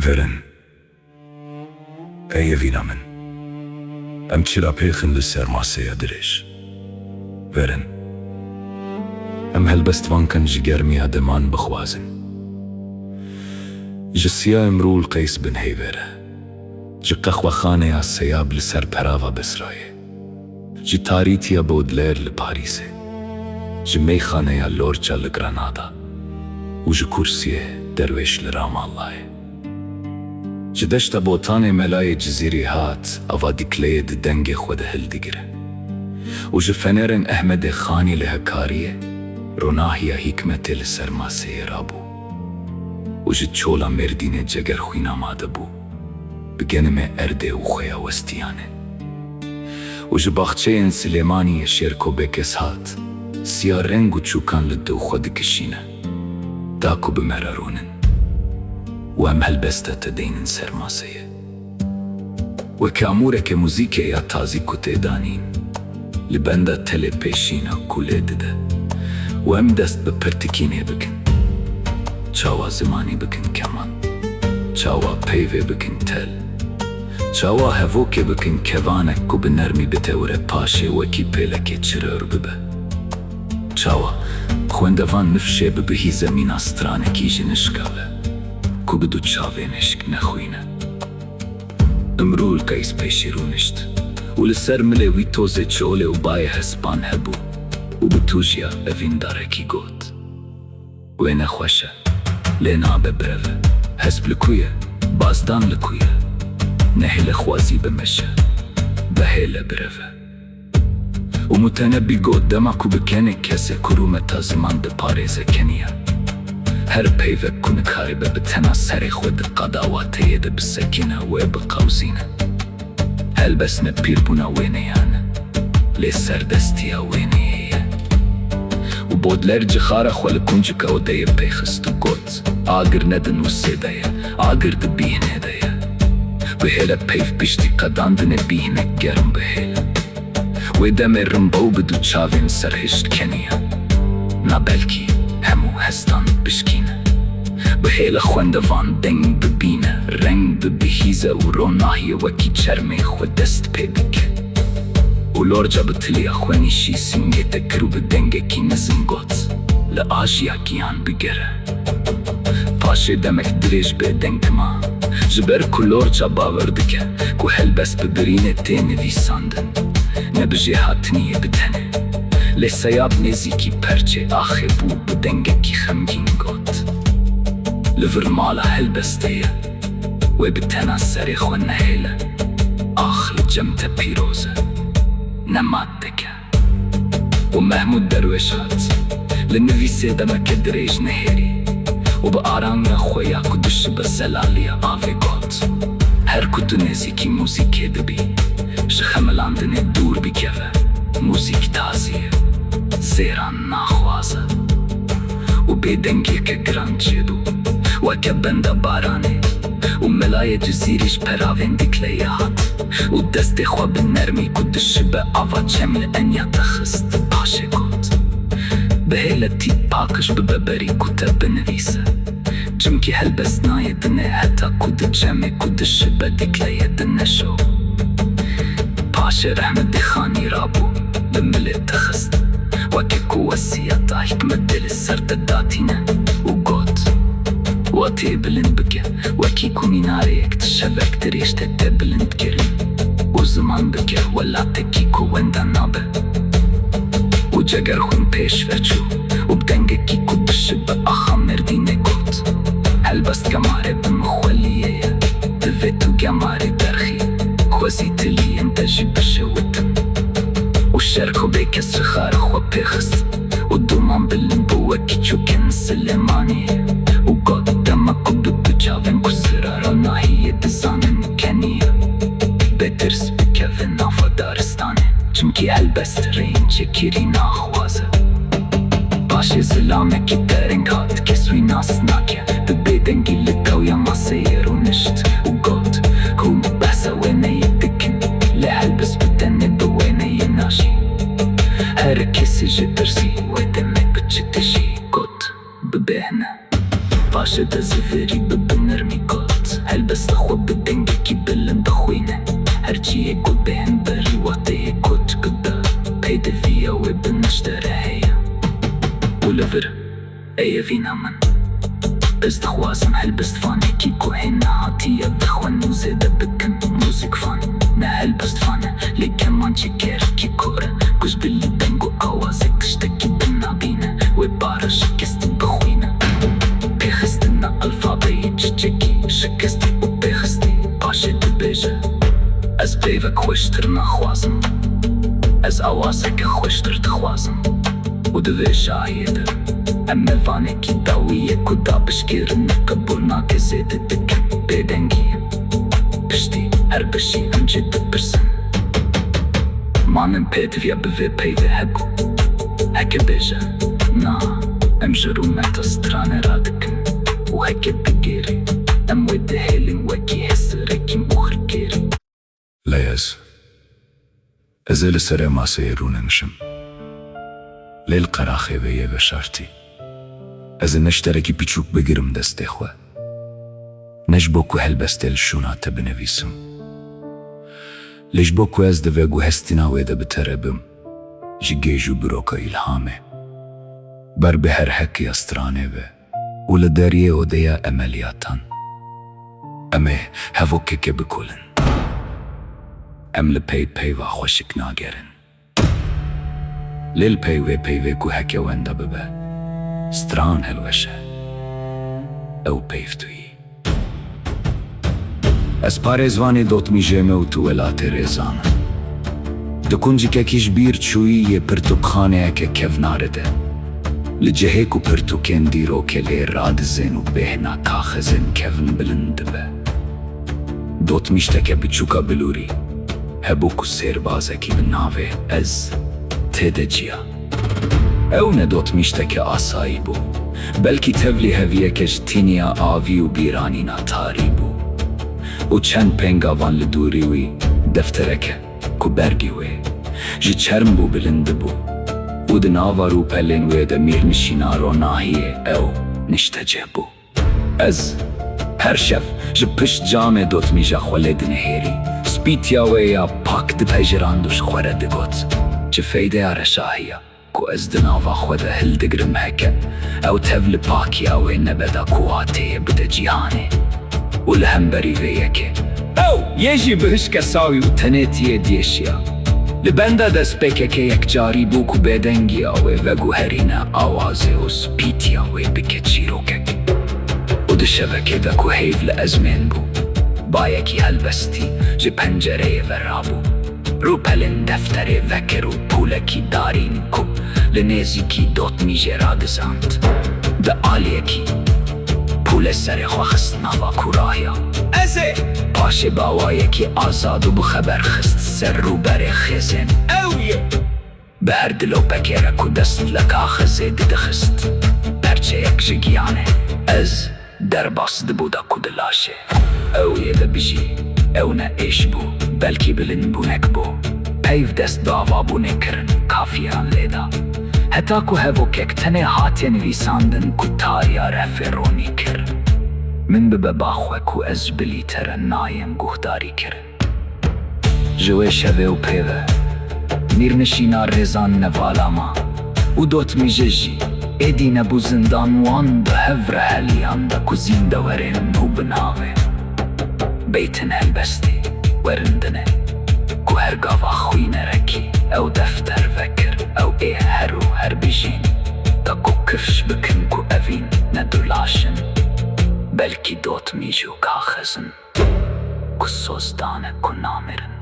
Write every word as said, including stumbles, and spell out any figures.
Werin, ey evîna min, em çira pêxin li ser maseya dirêj. Werin, em helbestvankan ji germiya deman bixwazin. Ji Siya Imrûl Qeys bin Heyver e. Ji qehwexaneya Seyab li ser perava Besrayê. Ji tarîtiya Baudelaire li Parîsê. Ji meyxaneya Lorca li Granada. Û ji kursiyê Derwêş li Ramallayê. Ji deşta Botanê Melayê Cizîrî hat, ava Dikleyê di dengê xwe de hildigire. Û ji fenerên Ehmedê Xanî li Hekariyê, ronahiya hîkmetê li ser maseyê rabû. Û ji çola Mêrdînê Cegerxwîn amade bû, bi genimê erdê û xweya westiyane. Û ji baxçeyên Silêmaniyê şêrko bêkes hat, siya reng û çûkan li dû xwe dikişîne. Da ku bi me re rûnin. Û em helbesta te deynin ser maseyê. Weke amûreke muzîkê ya tazî ku tê danîn, li benda telê pêşîna ku lê dide. Û em dest bi pirtikînê bikin. Çawa zimanî bikin keman. Çawa peyvê bikin tel. Çawa hevokê bikin kevanek ku bi nermî bitewire, paşê wekî pêlekê çiror bibe. Çawa xwendevan nifşê bibihîze mîna stranekî ji nişka ve, ku bi du çavên hişk nexwîne. Imrûl Qeys pêşî rûnişt û li ser milê wî tozê çolê û bayê hespan hebû û bi tûjiya evîndarekî got. Wê nexweş e, lê nabe bireve. Hesp li ku ye? Bazdan li ku ye? Nehêle xwazî bimeşe. Bihêle bireve. Û Mutenebbî got, dema ku bi kenê kesê ku rûmeta ziman diparêze keniya. Her peyvek ku nikaribe bi tena serê xwe di qada wateyê de bisekine, wê biqewzîne. Helbest ne pîrbûna wêneyan e, lê serdestiya wêneyê ye. Û Baudelaire cixara xwe li kuncika odeyê pêxist û got, agir nedin û sêde ye, agir di bîhnê de ye. Bihêle peyv piştî qedandinê bîhnek germ bihêle. Wê demê rimba û bi du çavên serhişt keniya. Na belkî hemû hestan bişkîne. Bihêle xwendevan deng bibîne, reng bibihîze û ronahiyê wekî çermê xwe dest pê bike. Û Lorca bi tiliya xwe nîşî singê te kir û bi dengekî nizm got, li ajiya giyan bigere. Paşê demek dirêj bêdeng ma, ji ber ku Lorca bawer dike ku helbest bi birînê tê nivîsandin, ne bi jêhatiniyê bi tenê. Lê Seyab nêzîkî perçê axê bû, bi dengekî xemgîn got, li vir mala helbestê ye, wê bi tena serê xwe nehêle. Ax li cem te pîroz e, ne madek e. Û Mehmûd Derwêş hat, li nivîsê demeke dirêj nihêrî û bi aramiya xwe ya ku dişibe zelaliya avê got, her ku tu nêzîkî muzîkê dibî, ji xemilandinê dûr bikeve, muzîk tazî ye, zêran naxwaze. Û bêdengiyeke giran çêbû, weke benda baranê. Û Melayê Cizîrî ji peravên Dikleyê hat û destê xwe bi nermî ku dişibe ava çem li enya te xist. Paşê got, bihêle tîp pakij bibe berî ku te binivîse. Çimkî helbest nayê dinê heta ku di çemê ku dişibe Dikleyê dineşo. Paşê Rehmetî Xanî rabû, bi milê te xist. Weke ku wesiyeta hikmetê li ser te datîne û got, wateyê bilind bike, wekî ku mînareyek di şevek dirêj de tê bilindkirin û ziman bike welatekî ku wenda nabe. Û Cegerxwîn pêş ve çû û bi dengekî ku dişibe axa Mêrdînê got, helbest gemare bi mixweliyê ye, divê tu gemarê derxî, xwezî tiliyên te jî bişewitin. Û Şerko bêkes ji xara xwe pêxist û doman bilind bû wekî çûkên Silêmaniyê û got, dema ku bi du çavên ku sira ronahiyê dizanin keniya, bê tirs bikeve nava daristanê, çimkî helbest rêyên çêkirî naxwaze. Paşê zilamekî dereng hat, kes wî nas nake, bi bêdengî li dawya maseyê rûnişt û got, hûn behsa wêneyê dikin, lê helbest bi tenê bi wêneyê najî. Her kesê jê tirsî, wê demê bi çi dijî? Got, bibêhne. Paşê de zî verî bi bi nermî got, helbest Evîna min. Ez dixwazim helbestvanekî ku hê nehatiye bixwin û zêde bikim. Muzîkvan, ne helbestvan e, lê kemançekerekî kor e, ku ji bilî deng û awazê tiştekî din nabîne, wê para şikestî bixwîne. Pêxistina alfabeyê çiçekî, şikestî û pêxistî, paşê dibêje: Ez peyvek xweştir naxwazim. Ez awazeke xweştir dixwazim. Û di vê şahiyê de em mevanekî dawî yê ku da piştgirine qebûl nake zêde dikin. Bêdengî ye. Piştî her bişî em jê dipirsin. Ma min pêdiviya bi vê peyvê hebû. Heke bêje na, em ji rûmeta stranê radikin. Û heke bigêrî, em wê dihêlin wekî hêsirekî mohrkêrî. Lê ez, ez ê li serê maseyê rûnenişim. Lê li qeraxê vê yê veşartî, ez ê neşterekî piçûk bigirim destê xwe. Ne ji bo ku helbestê li şûna te binivîsim, lê ji bo ku ez di vê guhestina wê de bi te re bim, ji gêj û biroka îlhamê, ber bi her hekiya stranê ve û li deriyê odeya emeliyatan. Em ê hevokeke bikolin. Em li pey peyva xweşik nagerin. Lê li pey wê peyvê ku heke wenda bibe, stran hilweşe. Ew peyv tu yî. Ez parêzvanê Dotmîjê me û tu welatê rêzan. Di kuncikekî ji bîr çûyî yê pirtûkxaneyeke kevnare de, li cihê ku pirtûkên dîrokê lê radizên û bêhna kaxizên kevn bilind dibe, dotmîşteke biçûka bilûrî hebû ku sêrbazekî bi navê Ez tê de ciya. Ew ne dotmîşteke asayî bû, belkî tevlî heviyeke ji tîniya avî û bîranîna tarî bû. Û çend pengavan li dûrî wî deftereke ku bergî wê ji çerm bû bilind dibû û di nava rûpelên wê de mîrnişîna ronahiyê ew niştecih bû. Ez her şev ji pişt camê dotmîja xwe lê dinihêrî, spîtiya wê ya pak dipejirand û ji xwe re digot: Çi feydeya reşahiya ku ez di nava xwe de hildigrim heke ew tev li pakiya wê nebe da ku wa tê ye bide cîhanê. Û li hemberî vê yekê ew yê jî bi hişke sawî û tenêtiyê diyêşiya. Li benda destpêkeke yekcarî bû ku bêdengiya wê veguherîne awazê û spîtiya wê bike çîrokek. Û di şevekê de ku heyv li ezmên bû, bayekî helbestî ji pencereyê ve rabû. Rûpelên defterê vekir û pûlekî darîn ku li nêzîkî dotmîjê radizand, di aliyekî pûlê serê xwe xist nava kûrahiya. Ez ê! Paşê bi awayekî azad û bi xeber xist ser rûberê xêzên. Ew ye! Bi her dilopekê re ku dest li kaxizê didixist, perçeyek ji giyanê Ez derbas dibû da ku di laşê ew yê de bijî. Ew ne êş bû, belkî bilindbûnek bû. Peyv dest bi avabûnê kirin, kafiyan lê da. Heta ku hevokek tenê hatiye nivîsandin ku tariya refê ronî kir: Min bibe ba xwe ku ez ji bilî te re nayêm guhdarî kirin. Ji wê şevê û pê ve, mîrnişîna rêzan nevala ma û dotmîje jî êdî nebû zindan. Wan bi hev re heliyan da ku zîndewerên nû bi navê Beytên Helbestî werin dinê, ku her gava xwînerekî ew defter vekir, ew ê her û her bijîn da ku kifş bikin ku evîn ne du laş in, belkî dotmîj û kaxez in. Ku soz dane ku namirin.